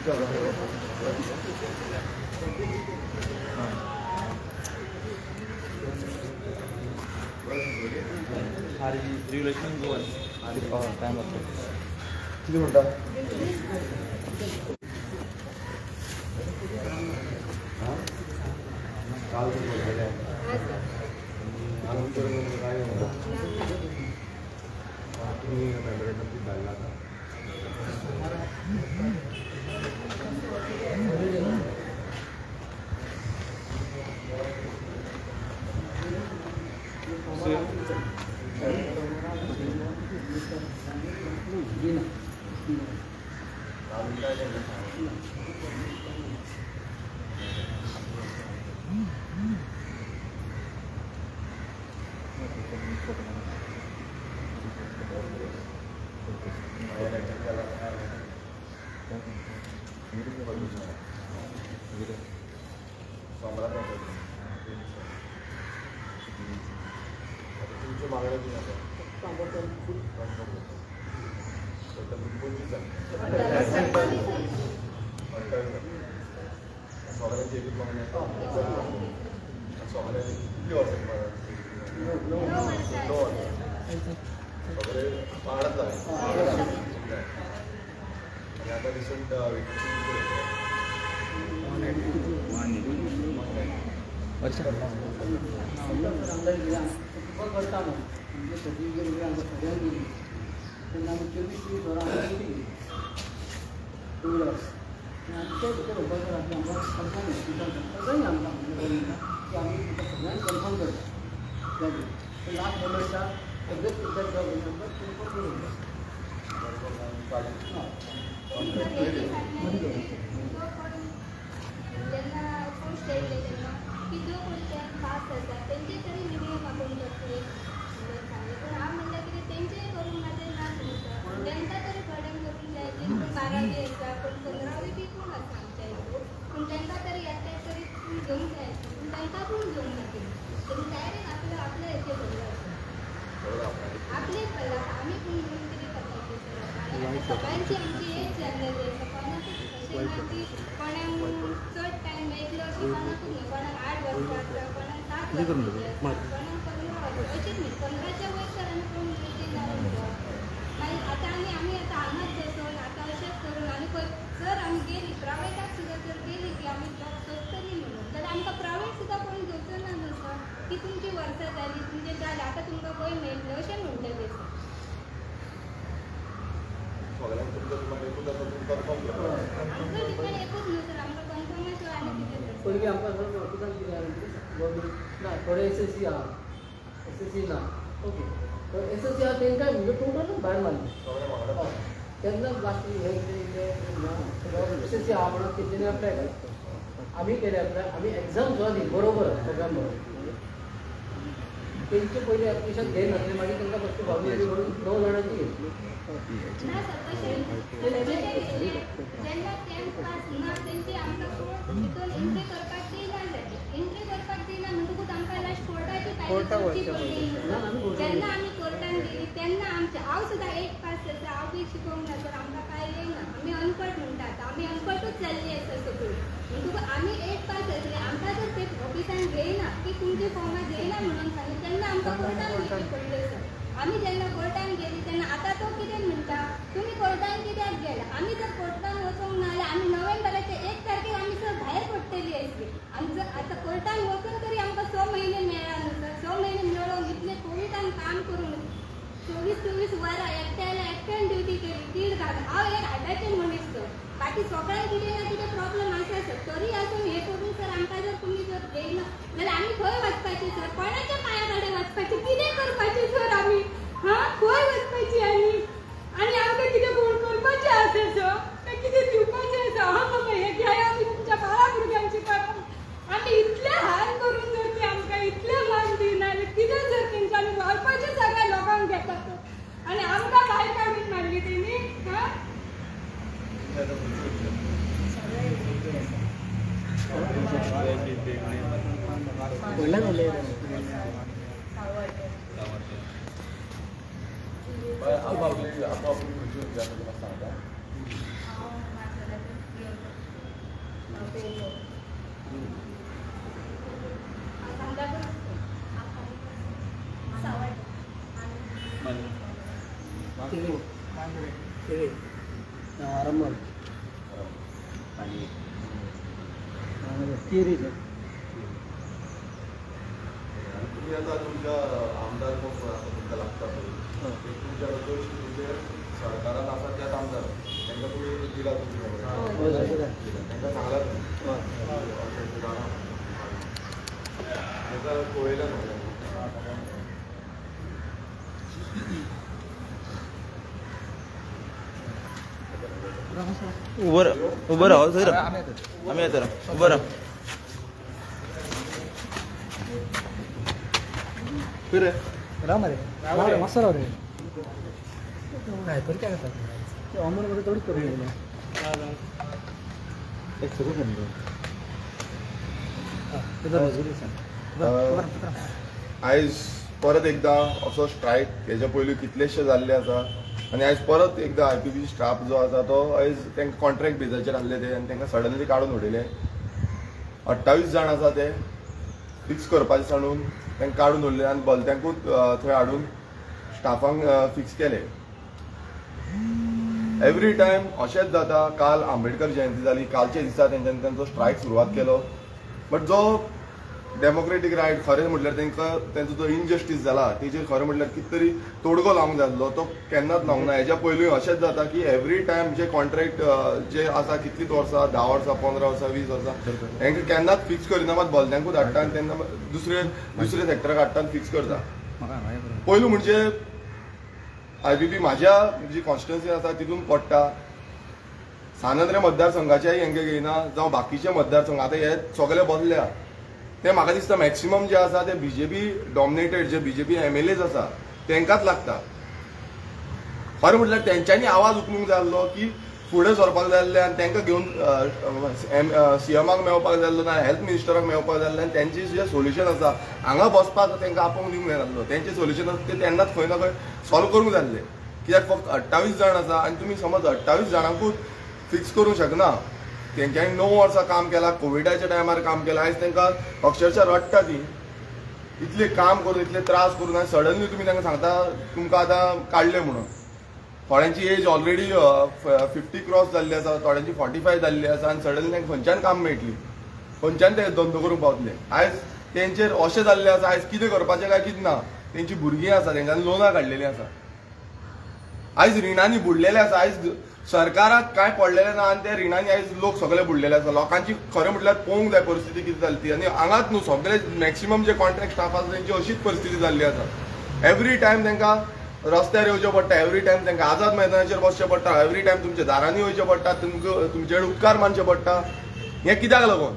Regulation Goan. Time लागतो. किती म्हणता? काल तूं बोलतले आनी अजून काय येवना. तुमी मेमोरेंडम बी धाडला आतां? आमी काय तेंकां सांगूं? सोमवाराक मेळटलें. आतां तुमच्यो मागण्यो कितें आसा? कन्फर्म करता. टोटल 25 जाण, 28 जाण. सगळ्यांची एकूच मागणी आसा. सगळ्यांनी कितली वर्सां? 9 वर्सां. सगळे वांगडाच जाले आनी आतां रिसंट वेकन्सी कितली? वर्षा. करता म्हणून म्हणजे सर्टिफिकेट वगैरे आमकां सगळ्यांक दिली तेन्ना आमी 24 24 वरां आमी ड्युटी केली टू व्हिलर्स. आनी आमी ते भितर म्हणपाक जाय आमकां सगळ्यांक हॉस्पिटल सगळ्यांक आमकां म्हणजे की आमी तुमकां सगळ्यांक कन्फर्म करता. जालें लास्ट मोमेंटाक सगळेच टिचर जॉब आमकां कन्फर्म करूंक जाय. जेन्ना पोस्ट येयले तेन्ना की जो कोण टेन पास आसा तेंचे तरी मिनिमम आपूण करतले म्हणून सांगलें. पूण हांव म्हणल्यार कितें, तेंचेय करूंक ना तें ना न्हू सर. तेंकां तरी बर्डन करूंक जाय की कोण 12वी आसा, कोण 15वी बी कोण आसा आमच्या हितून, पूण तेंकां तरी येता तरी पूण घेवंक जाय. पूण तेंकां पूण घेवंक ना तेणी. तेणी डायरेक्ट आपलो आपले हेचेर भरलो आसा, आपलेच भरला. आमी पूण म्हणून कितें करपाचें सर? आतां आनी आतां सगळ्यांची आमची एज जाल्लेली आसा. कोणाकूच अशें ना की कोणाक चड टायम मेळटलो अशें कोणाकूच ना. कोणाक 8 वर्सां आसा, कोणाक 7 वर्सांची आसा, कोणाक 15 वर्सां. अशेंच न्ही, 15च्या वयर सर आमी कोण मेळटी ना. मागीर आतां आनी आमी आतां हांगाच बसून आतां अशेंच करून आनी खंय जर आमी गेली प्रायवेटाक सुद्दां जर गेली की आमी जॉब सोदतली म्हणून, जाल्यार आमकां प्रायवेट सुद्दां कोण घेवचो ना न्हू सर, की तुमची वर्सां जाली, तुमचें जालें, आतां तुमकां खंय मेळटलें अशें म्हणटलें सर. सगळ्यांक तुमकां डिमांड एकूच आसा, तुमी कन्फर्म करता. आमकां डिपेंड एकूच न्हू सर, आमकां कन्फर्मा शिवाय आनी कितें सर? पयलीं आमकां सर ऑफिसान कितें जालें, गव्हर्मेंट ना, थोडे एस एस सी आहा, एस एस सी ना. ओके, एस एस सी आहा तेंकां म्हणजे टोटलूच भायर मारलें. सगळे वांगडा. हय. तेन्ना लास्ट हें कितें एस एस सी आहा म्हणून तेंच्यांनी अप्लाय केलें. आमी केलें अप्लाय, आमी एग्जाम सुद्दां दिली बरोबर सगळ्यां बरोबर. तेंचे पयलीं एप्लिकेशन घेयनासलें, मागीर तांकां बेश्टे फॉर्मेलिटी करून 9 जाणांची घेतली. ना सर, तशें तशें घेतलें. जेन्ना टेन्थ पास ना तेंची आमकां कोण हितून एंट्री करपाक दिना जाली. एंट्री करपाक दिना म्हणटकूच आमकां लास्ट कोर्टाची फायली करची पडली. जेन्ना आमी कोर्टान गेली तेन्ना आमचें, हांव सुद्दां एट पास आसा, हांव बी शिकोवंक ना सर. आमकां कांय येयना, आमी अनपड म्हणटात, आमी अनपडूच जाल्ली आसा सगळीं. म्हणटकूच आमी एट पास आसले, आमकां जर ते ऑफिसान घेयना की तुमची फॉर्मां घेयना म्हणून सांगलें, तेन्ना आमकां कोर्टान वयचें पडलें सर. आमी जेन्ना कोर्टान गेली तेन्ना आतां तो कितें म्हणटा, तुमी कोर्टान कित्याक गेला? आमी जर कोर्टान वचूंक ना जाल्यार आमी नोव्हेंबराच्या 1 तारखेक आमी सर भायर पडटली आसली. आमचो आतां कोर्टान वचून तरी आमकां 6 म्हयने मेळ्ळा न्हू सर. 6 म्हयने मेळोवन इतले कोविडान काम करून 24 24 वरां एकट्याला एकट्यान ड्युटी केली तीड घाल. हांव एक हार्टाचें मनीस सर, बाकी सगळ्यांक कितें ना कितें प्रॉब्लम आसा सर. तरी आसून हें करून सर आमकां जर तुमी जर घेयना जाल्यार आमी खंय वचपाचें सर? कोणाच्या पांया कडेन वचपाचें? कितें करपाचें सर आमी? हां, खंय वचपाची? आनी आनी आमकां कितें कोण करपाचें आसा सर? काय कितें दिवपाचें आसा? हां बाबा, हें घेया, आमी तुमच्या बाळा भुरग्यांची करा. आमी इतले हाल करून जर ते आमकां इतले मान दिना जाल्यार कितें सर तेंच्यांनी व्हरपाचें? सगळ्या लोकांक घेतात आनी आमकां भायर काडून मारली तेणी. हां. तुमच्या आतां खंयची व्हडल्यान उलय. आपली आपली खंयची खंयची आसा तें मातशें सांगता. हांव मार्सेलाचे आरंभ केरी. तुम्ही आता तुमच्या आमदार कोण कोण आसा तुमकां लागता पळय ते तुमच्या चडशे तुमचे सरकारान आसा त्याच आमदार तांकां तुमी दिला तुमची तांकां सांगला तुमी अशें अशें जालां तांकां पळयलां सगळें. उभं राहा थंय राहा, आम्ही येतो राहा, उभं राहा. फिर राम रे राम मस्त राव रे. काय तर काय करतात ते अमोल मध्ये थोडीच करून गेले. एक सेकंड. आयज परत एकदा असो स्ट्रायक हेच्या पयलीं कितलेशे जाल्ले आसा आनी आयज परत एकदा I P B staff जो आसा तो आयज तांकां कॉन्ट्रॅक्ट बेजाचेर आहले ते आनी तांकां सडनली काडून उडयले. 28 जाण आसा ते फिक्स करपाचे सांडून तांकां काडून उडले आनी भलत्यांकूच थंय हाडून स्टाफांक फिक्स केले. एवरी टायम अशेंच जाता. काल आंबेडकर जयंती जाली, कालच्या दिसा तेंच्यांनी तांचो स्ट्रायक सुरवात केलो. बट जो डेमोक्रेटीक रायट खरें म्हटल्यार तांकां तेंचो जो इनजस्टीस जाला तेजेर खरें म्हटल्यार कितें तरी तोडगो लावंक जाय आसलो, तो केन्नाच लावंक ना. हेज्या पयलूय अशेंच जाता की एवरी टायम जे कॉन्ट्रॅक्ट जे आसा कितलींच वर्सां, 10 वर्सां, 15 वर्सां, 20 वर्सां हेंकां केन्नाच फिक्स करिना, मात भलत्यांकूच हाडटा आनी तेन्ना दुसरे दुसरे सेक्टराक हाडटा आनी फिक्स करता. पयलू म्हणजे I P बी म्हाज्या जी कॉन्स्टिट्युन्सी आसा तितून पडटा. सानंद्रे मतदारसंघाचेय हेंकां घेयना जावं बाकीचे मतदारसंघ आतां हे सगळे बदल्या ते म्हाका दिसता मॅक्सिमम जे आसा ते बीजेपी डॉमिनेटेड जे बीजेपी एमएलएज आसा तेंकांच लागता. खरें म्हटल्यार तेंच्यांनी आवाज उखलूंक जाय आसलो की फुडें सरपाक जाय आसलें आनी तेंकां घेवन सीएमाक मेळपाक जाय आसलो ना हेल्थ मिनिस्टराक मेळपाक जाय आसलें आनी तेंचें जें सोल्युशन आसा हांगा बसपाक तेंकां आपोवंक दिवंक जाय आसलो. तेंचें सोल्युशन आसा तें तेन्नाच खंय ना खंय सॉल्व करूंक जाय आसलें. कित्याक फक्त 28 जाण आसा आनी तुमी समज 28 जाणांकूच फिक्स करूंक शकना. तेंच्यांनी 9 वर्सां काम केलां, कोविडाच्या टायमार काम केलां, आयज तेंकां अक्षरशः रडटा ती इतलें काम करून इतले त्रास करून आनी सडनली तुमी तांकां सांगता तुमकां आतां काडलें म्हणून. थोड्यांची एज ऑलरेडी 50 क्रॉस जाल्ली आसा, थोड्यांची 45 जाल्ली आसा आनी सडनली तांकां खंयच्यान काम मेळटली, खंयच्यान ते धंदो करूंक पावतले. आयज तेंचेर अशें जाल्लें आसा, आयज कितें करपाचें काय कितें ना. तेंची भुरगीं आसा, तेंच्यांनी लोनां काडलेलीं आसा, आयज रिणांनी बुडलेले आसा. आयज सरकाराक कांय पडलेलें ना आनी त्या रिणांनी आयज लोक सगळे बुडलेले आसा. लोकांची खरें म्हटल्यार पळोवंक जाय परिस्थिती कितें जाली ती. आनी हांगाच न्हू सगळे मॅक्सिमम जे कॉन्ट्रॅक्ट स्टाफ आसा तेंची अशीच परिस्थिती जाल्ली आसा. एवरी टायम तांकां रस्त्यार येवचें पडटा, एवरी टायम तांकां आझाद मैदानाचेर बसचें पडटा, एवरी टायम तुमच्या दारांनी वयचें पडटा, तुमकां तुमचे कडेन उपकार मानचे पडटा. हें कित्याक लागून?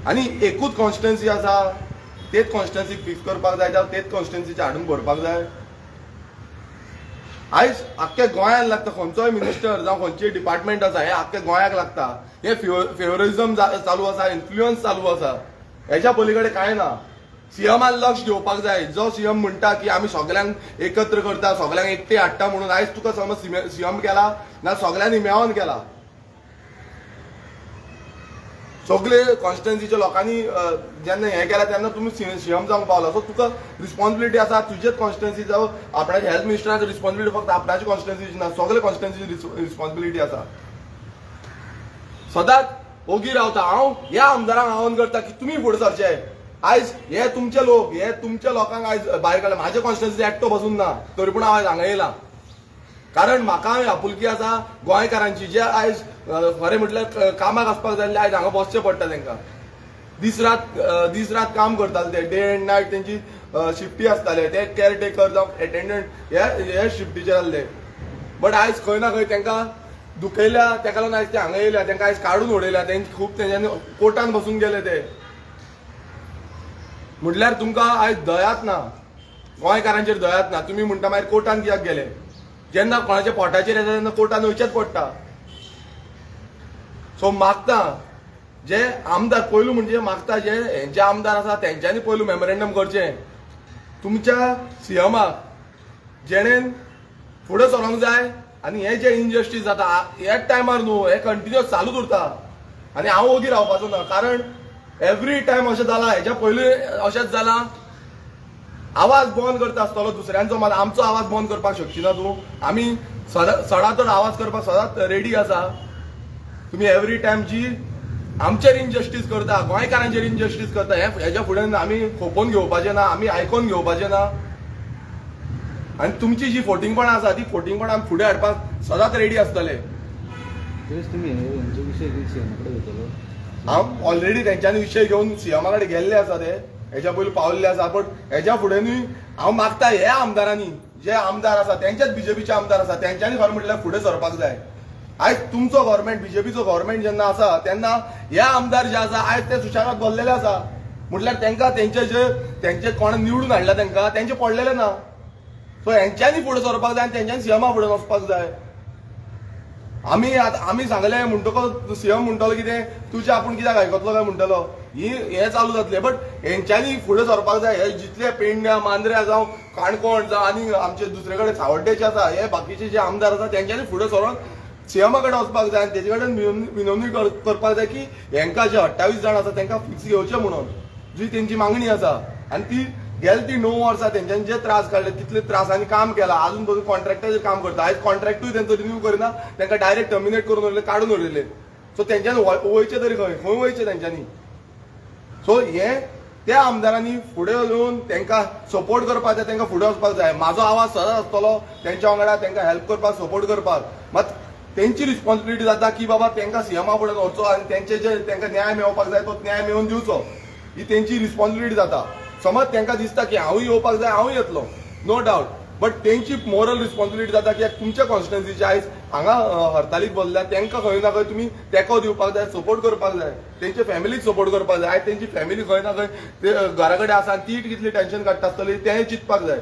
आनी एकूच कॉन्स्टिट्युन्सी आसा, तेच कॉन्स्टिट्युन्सी फिक्स करपाक जाय, जावं तेच कॉन्स्टिट्युन्सीचे हाडून भरपाक जाय. आयज आख्ख्या गोंयान लागता, खंयचोय मिनिस्टर जावं खंयचेय डिपार्टमेंट आसा हे आख्ख्या गोंयाक लागता. हे फेवरिजम चालू आसा, इन्फ्लुयन्स चालू आसा, हेच्या पलीकडे कांय ना. सीएमान लक्ष घेवपाक जाय. जो सीएम म्हणटा की आमी सगल्यांक एकत्र करता, सगल्यांक एकटे हाडटा म्हणून, आयज तुका समज सीएम केला ना सगल्यांनी मेळोन केला. सगळे कॉन्स्टिट्युन्सीच्या लोकांनी जेन्ना हें केलां तेन्ना तुमी सीएम जावंक पावला. सो तुका रिस्पॉन्सिबिलिटी आसा तुजेच कॉन्स्टिट्युन्सी, जावं आपणाच्या हेल्थ मिनिस्टराची रिस्पॉन्सिबिलिटी फक्त आपणाची कॉन्स्टिट्युन्सीची ना, सगळे कॉन्स्टिट्युन्सीची रिस्पॉन्सिबिलिटी आसा. सदांच ओगी रावता. हांव ह्या आमदारांक आव्हान करता की तुमी फुडें सरचे. आयज हे तुमचे लोक, हे तुमच्या लोकांक आयज भायर काडले. म्हाजे कॉन्स्टिट्युन्सी एकटो बसून ना, तरी पूण हांव आयज हांगा येयलां कारण म्हाका आपुलकी आसा गोंयकारांची, जे आयज खरें म्हटल्यार कामाक आसपाक जाय आयज हांगा बसचें पडटा तांकां. दीस रात काम करताले ते, डे एंड नायट तेंची शिफ्टी आसताले, ते केअरटेकर जावं एटेंडंट हे शिफ्टीचेर आसले. बट आयज खंय ना खंय तांकां दुखयल्या, तेका लागून आयज ते हांगा येयल्या, तांकां आयज काडून उडयल्या. तेंची खूब तेंच्यांनी कोर्टान बसून गेले ते. म्हटल्यार तुमकां आयज दयाच ना, गोंयकारांचेर दयाच ना. तुमी म्हणटा मागीर कोर्टान कित्याक गेले? जेन्ना कोणाच्या पोटाचेर येता तेन्ना कोर्टान वयचेंच पडटा. सो मागता जे आमदार पयलू म्हणजे मागता जे हेंचे आमदार आसा तेंच्यांनी पयलू मेमोरेंडम करचें तुमच्या सीएमाक, जेणेन फुडें सरोंक जाय. आनी हे जे इनजस्टीस जाता ह्याच टायमार न्हू, हे कंटिन्युअस चालूच उरता आनी हांव ओगी रावपाचो ना, कारण एवरी टायम अशें जालां. हेच्या पयलीं अशेंच जालां. आवाज बंद करता आसतलो दुसऱ्यांचो, मात आमचो आवाज बंद करपाक शकचिना तूं. आमी सदा चडाचड आवाज करपाक सदांच रेडी आसा. तुमी एवरी टायम जी आमचेर इनजस्टीस करता, गोंयकारांचेर इनजस्टीस करता, हे हेज्या फुडें आमी खोपोवन घेवपाचें ना, आमी आयकोन घेवपाचें ना. आनी तुमची जी फोटिंगपणां आसा ती फोटिंगपणां आमी फुडें हाडपाक सदांच रेडी आसतले. तेच तुमी हेंचो विशय सीएमा कडेन वयतलो? हांव ऑलरेडी तेंच्यांनी विशय घेवन सीएमा कडेन गेल्ले आसा, ते हेच्या पयलीं पावल्ले आसा. बट हेच्या फुडें हांव मागता, हे आमदारांनी, जे आमदार आसा तेंच्याच बीजेपीचे आमदार आसा, तेंच्यांनी खरें म्हटल्यार फुडें सरपाक जाय. आयज तुमचो गव्हर्मेंट, बीजेपीचो गव्हर्मेंट जेन्ना आसा तेन्ना हे आमदार जे आसा आयज ते सुशेगाद बसलेले आसा. म्हटल्यार तेंकां तेंचे जे तेंचे कोण निवडून हाडला तेंकां तेंचे पडलेले ना. सो हेंच्यांनी फुडें सरपाक जाय आनी तेंच्यांनी सीएमा फुडें वचपाक जाय. आमी आतां आमी सांगले म्हणटकच सीएम म्हणटलो कितें, तुजें आपूण कित्याक आयकतलो काय म्हणटलो, ही हें चालू जातलें. बट हेंच्यांनी फुडें सरपाक जाय. हे जितले पेडण्या, मांद्र्या जावं काणकोण जावं आनी आमचे दुसरे कडेन सावड्डेचे आसा, हे बाकीचे जे आमदार आसा तेंच्यांनी फुडें सरोन सीएमा कडेन वचपाक जाय आनी तेजे कडेन विनवणी करपाक जाय की हेंकां जे 28 जाण आसा तेंकां फिक्स घेवचें म्हणून जी तेंची मागणी आसा. आनी ती गेले ती 9 वर्सां तेंच्यांनी जे त्रास काडले, तितले त्रासांनी काम केलां, आजून पसून कॉन्ट्रॅक्टाचेर काम करता. आयज कॉन्ट्रॅक्टूय तेंचो रिन्यू करिना, तेंकां डायरेक्ट टर्मिनेट करून उडयले, काडून उडयले. सो तेंच्यांनी वयचें तरी खंय, खंय वयचें तेंच्यांनी? सो हे त्या आमदारांनी फुडें येवन तेंकां सपोर्ट करपाक जाय, तेंकां फुडें वचपाक जाय. म्हाजो आवाज सदांच आसतलो तेंच्या वांगडा, तेंकां हेल्प करपाक, सपोर्ट करपाक. मात तेंची रिस्पॉन्सिबिलिटी जाता की बाबा तेंकां सीएमा फुडें व्हरचो आनी तेंचे जे तेंकां न्याय मेळोवपाक जाय तो न्याय मेळोवन दिवचो, ही तेंची रिस्पॉन्सिबिलिटी जाता. समज तेंकां दिसता की हांवूय येवपाक जाय, हांवूय येतलो, नो डावट. बट तेंची मोरल रिस्पॉन्सिबिलिटी जाता की तुमच्या कॉन्स्टिट्युन्सीचे आयज हांगा हरतालीक बसल्या तेंकां खंय ना खंय तुमी तेंको दिवपाक जाय, सपोर्ट करपाक जाय, तेंच्या फॅमिलीक सपोर्ट करपाक जाय. आयज तेंची फॅमिली खंय ना खंय ते घरा कडेन आसा आनी ती कितली टेन्शन काडटा आसतली तेंय चिंतपाक जाय.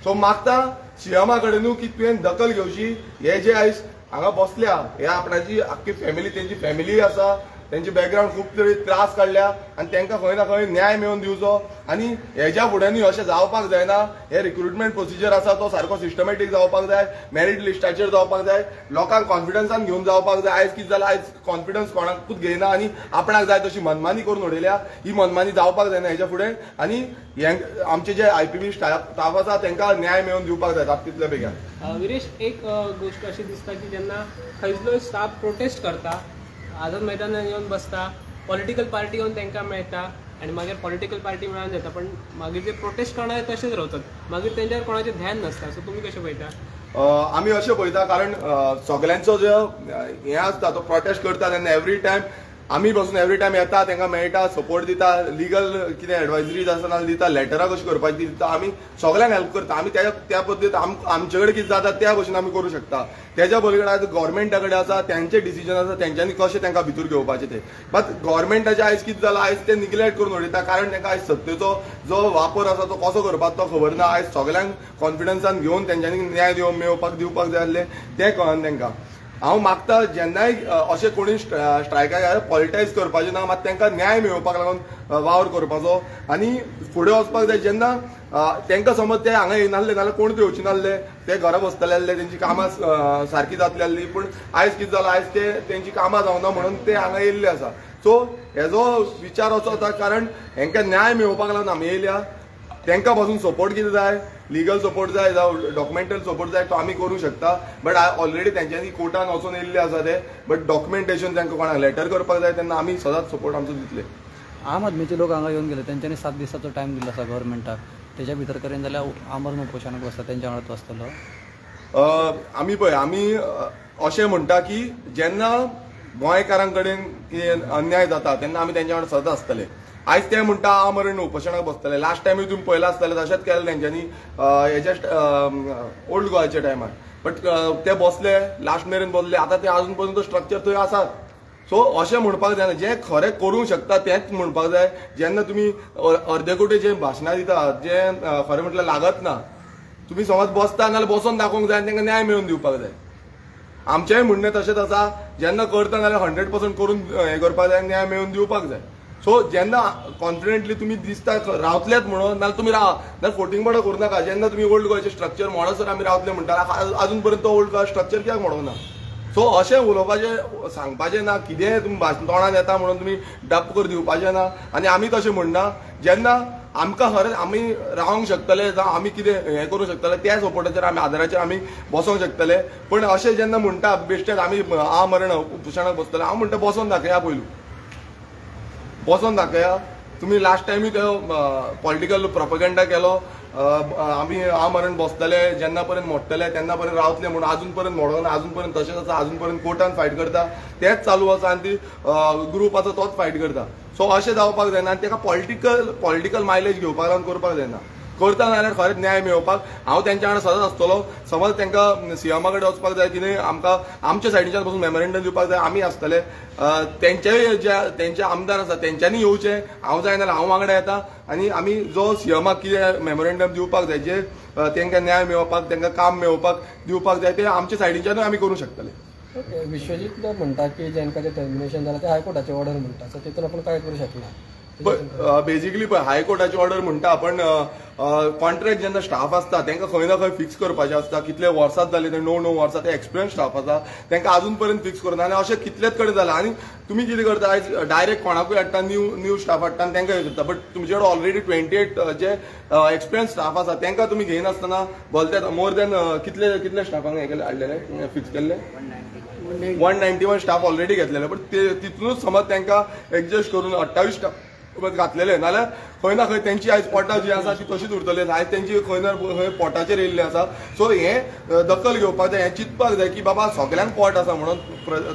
सो मागता सीएमा कडेनूय की तुवें दखल घेवची. हे जे आयज हांगा बसल्या हे आपणाची आख्खी फॅमिली, तेंची फॅमिली आसा, तेंचे बॅकग्रावंड खूब तरी त्रास काडल्या आनी तेंकां खंय ना खंय न्याय मेळोवन दिवचो. आनी हेज्या फुड्यानूय अशें जावपाक जायना. हे रिक्रुटमेंट प्रोसिजर आसा तो सारको सिस्टमॅटीक जावपाक जाय, मेरीट लिस्टाचेर जावपाक जाय, लोकांक कॉन्फिडन्सान घेवन जावपाक जाय. आयज कितें जालां, आयज कॉन्फिडन्स कोणाकूच घेयना आनी आपणाक जाय तशी मनमानी करून उडयल्या. ही मनमानी जावपाक जायना हेज्या फुडें. आनी हे आमचे जे आयपीबी स्टाफ आसा तेंकां न्याय मेळोवन दिवपाक जाय तितल्या बेगीन. विरेश, एक गोष्ट अशी दिसता की जेन्ना खंयचलोय स्टाफ प्रोटेस्ट करता, आझाद मैदानार येवन बसता, पॉलिटिकल पार्टी येवन तांकां मेळटा आनी मागीर पॉलिटिकल पार्टी मेळोन जाता, पण मागीर जे प्रोटेस्ट करणारे तशेच रावतात, मागीर तेंच्यार कोणाचें ध्यान नासता. सो तुमी कशें पळयता? आमी अशें पळयता, कारण सगल्यांचो जो हें आसता तो प्रोटेस्ट करता तेन्ना एवरी टायम आमी बसून एवरी टायम येता, तांकां मेळटा, सपोर्ट दिता, लिगल कितें एडवायजरी आसा जाल्यार दिता, लेटरां कशी करपाची ती दिता. आमी सगल्यांक हेल्प करता. आमी त्या पद्दतीन आमचे कडेन कितें जाता त्या भशेन आमी करूं शकता. तेज्या पलीकडे आयज गव्हर्मेंटा कडेन आसा, तेंचे डिसिजन आसा तेंच्यांनी कशें तांकां भितर घेवपाचें तें. मात गव्हर्मेंटाचें आयज कितें जालां, आयज ते निग्लेक्ट करून उडयता, कारण तांकां आयज सत्तेचो जो वापर आसा तो कसो करपाचो तो खबर ना. आयज सगल्यांक कॉन्फिडन्सान घेवन तेंच्यांनी न्याय मेळोवपाक दिवपाक जाय आसलें तें कळना तांकां. हांव मागता जेन्नाय अशें कोणी स्ट्रायकाक पॉलिटायज करपाचें ना, मात तांकां न्याय मेळोवपाक लागून वावर करपाचो आनी फुडें वचपाक जाय. जेन्ना तांकां समज ते हांगा येयनासले नाल्यार कोण ते येवचे नासले, ते घरा बसतले आसले, तेंची कामां सारकी जातली आसली. पूण आयज कितें जालां, आयज ते तेंची कामां जावना म्हणून ते हांगा येयल्ले आसा. सो हेजो विचार असो जाता, कारण हेंकां न्याय मेळोवपाक लागून आमी येयल्या. तांकां पासून सपोर्ट कितें जाय, लिगल सपोर्ट जाय जावं डॉक्युमेंटल सपोर्ट जाय, तो आमी करूंक शकता. बट ऑलरेडी तेंच्यांनी कोर्टान वचून येयल्ले आसा ते, बट डॉक्युमेंटेशन तांकां कोणाक लेटर करपाक जाय तेन्ना आमी सदांच सपोर्ट आमचो दितले. आम आदमीचे लोक हांगा येवन गेले, तेंच्यांनी 7 दिसाचो टायम दिल्लो आसा गव्हर्मेंटाक, तेच्या भितर करीन जाल्यार आमरण उपोशणाक बसता, तेंच्या वांगडा तूं आसतलो? आमी पळय, आमी अशें म्हणटा की जेन्ना गोंयकारां कडेन कितें अन्याय जाता तेन्ना आमी तेंच्या वांगडा सदांच आसतले. आयज ते म्हणटा आमरण उपोशणाक बसतले. लास्ट टायमूय तुमी पळयलां आसतलें, तशेंच केलें तेंच्यांनी हेच्या ओल्ड गोवाच्या टायमार. बट ते बसले, लास्ट मेरेन बसले. आतां ते अजून पर्यंत स्ट्रक्चर थंय आसात. सो अशें म्हणपाक जायना, जें खरें करूंक शकता तेंच म्हणपाक जाय. जेन्ना तुमी अर्दे जे भाशणां दिता जें खरें म्हटल्यार लागत ना, तुमी समज बसता नाल्यार बसोन दाखोवंक जाय आनी तांकां न्याय मेळोवन दिवपाक जाय. आमचेंय म्हणणें तशेंच आसा, जेन्ना करता जाल्यार 100% करून हें करपाक जाय, न्याय मेळोवन दिवपाक जाय. सो जेन्ना कॉन्फिडंटली तुमी दिसता रावतलेच म्हणून, नाल्यार तुमी रावा, नाल्यार फोटिंगपणां करूं नाका. जेन्ना तुमी ओल्ड गोंयचें स्ट्रक्चर मोडसर आमी रावतले म्हणटा, अजून पर्यंत तो ओल्ड गोवा स्ट्रक्चर कित्याक मोडूंक ना? सो अशें उलोवपाचें सांगपाचें ना, कितेंय तुमी तोंडान येता म्हणून तुमी डप करून दिवपाचें ना. आनी आमी तशें म्हणना, जेन्ना आमकां खरेंच आमी रावंक शकतले जावं आमी कितें हें करूंक शकतले त्या सपोर्टाचेर आमी आदाराचेर आमी बसोंक शकतले. पण अशें जेन्ना म्हणटा बेश्टेच आमी आमरण उपोशणाक बसतले, हांव म्हणटा बसोन दाखया, पयलू बसोन दाखया. तुमी लास्ट टायमूय तो पॉलिटिकल प्रोपगेंडा केलो, आमी आमरण बसतले जेन्ना पर्यंत मोडटले तेन्ना पर्यंत रावतले म्हणून, अजून पर्यंत मोडोंक ना, अजून पर्यंत तशेंच आसा, अजून पर्यंत कोर्टान फायट करता तेंच चालू आसा आनी ती ग्रूप आसा तोच फायट करता. सो अशें जावपाक जायना आनी ताका पॉलिटिकल मायलेज घेवपाक लागून करपाक जायना. करता जाल्यार खरेंच न्याय मेळोवपाक हांव तेंच्या वांगडा सदांच आसतलो. समज तांकां सीएमा कडेन वचपाक जाय कितें, आमकां आमच्या सायडीच्यान पसून मेमोरेंडम दिवपाक जाय, आमी आसतले. तेंचेय जे तेंचे आमदार आसा तेंच्यांनी येवचें, हांव जायना जाल्यार हांव वांगडा येता आनी आमी जो सीएमाक कितें मेमोरेंडम दिवपाक जाय, जे तांकां न्याय मेळोवपाक, तांकां काम मेळोवपाक दिवपाक जाय, ते आमच्या सायडीच्यानूय आमी करूंक शकतले. ओके, विश्वजीत म्हणटा की जेंका जें टर्मिनेशन जालां तें हायकोर्टाचें ऑर्डर म्हणटा, सो तितून आपूण कांय करूं शकना. बेजिकली पळय हायकोर्टाची ऑर्डर म्हणटा, पण कॉन्ट्रॅक्ट जेन्ना स्टाफ आसता तांकां खंय ना खंय फिक्स करपाचें आसता. कितले वर्सां जाली ते 9 9 वर्सां ते एक्सपिरियन्स स्टाफ आसा, तांकां अजून पर्यंत फिक्स करूना. आनी अशें कितलेच कडेन जालां. आनी तुमी कितें करता आयज डायरेक्ट कोणाकूय हाडटा, न्यू स्टाफ हाडटा आनी तांकां हें करता, बट तुमचे कडेन ऑलरेडी 28 जे एक्सपिरियन्स स्टाफ आसा तांकां तुमी घेयनासतना बोलते मोर दॅन कितले कितले स्टाफांक हें केलें हाडलेले फिक्स केल्ले 191 स्टाफ ऑलरेडी घेतलेले, बट ते तितूनच समज तांकां एडजस्ट करून 28 स्टाफ घातलेले, नाल्यार खंय ना खंय तेंची आयज पोटां जी आसा ती तशीच उरतली. आयज तेंची खंय ना खंय पोटाचेर येयल्ले आसा. सो हें दखल घेवपाक जाय, हें चिंतपाक जाय की बाबा सगल्यांक पोट आसा म्हणून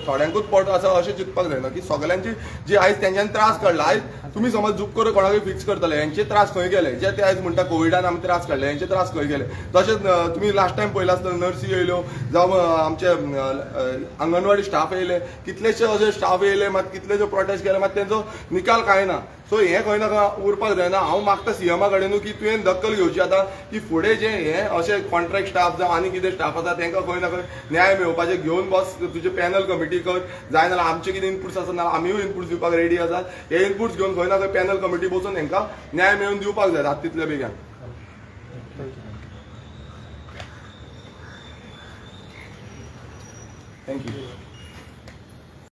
थोड्यांकूच पोट आसा अशें चिंतपाक जायना, की सगल्यांची जी आयज तेंच्यांनी त्रास काडला. आयज तुमी समज झूप करून कोणाकूय फिक्स करतले, हेंचे त्रास खंय गेले? जे ते आयज म्हणटा कोविडान आमी त्रास काडले, हेंचे त्रास खंय गेले? तशेंच तुमी लास्ट टायम पळयला आसतना नर्सी येयल्यो जावं आमचे अंगणवाडी स्टाफ येयले, कितलेशे अशे स्टाफ येयले, मात कितलेशे प्रोटेस्ट केले, मात तेंचो निकाल कांय ना. सो हें खंय ना खंय उरपाक जायना. हांव मागता सीएमा कडेन की तुवें दखल घेवची आतां की फुडें जे हे अशे कॉन्ट्रॅक्ट स्टाफ जावं आनी कितें स्टाफ आसा तांकां खंय ना खंय न्याय मेळोवपाचें घेवन बस, तुजे पॅनल कमिटी कर, जाय जाल्यार आमचे कितें इनपुट्स आसा नाल्यार आमीय इनपुट्स दिवपाक रेडी आसात. हे इनपुट्स घेवन खंय ना खंय पॅनल कमिटी बसून तांकां न्याय मेळोवन दिवपाक जाय रात तितल्या बेगीन. Thank you.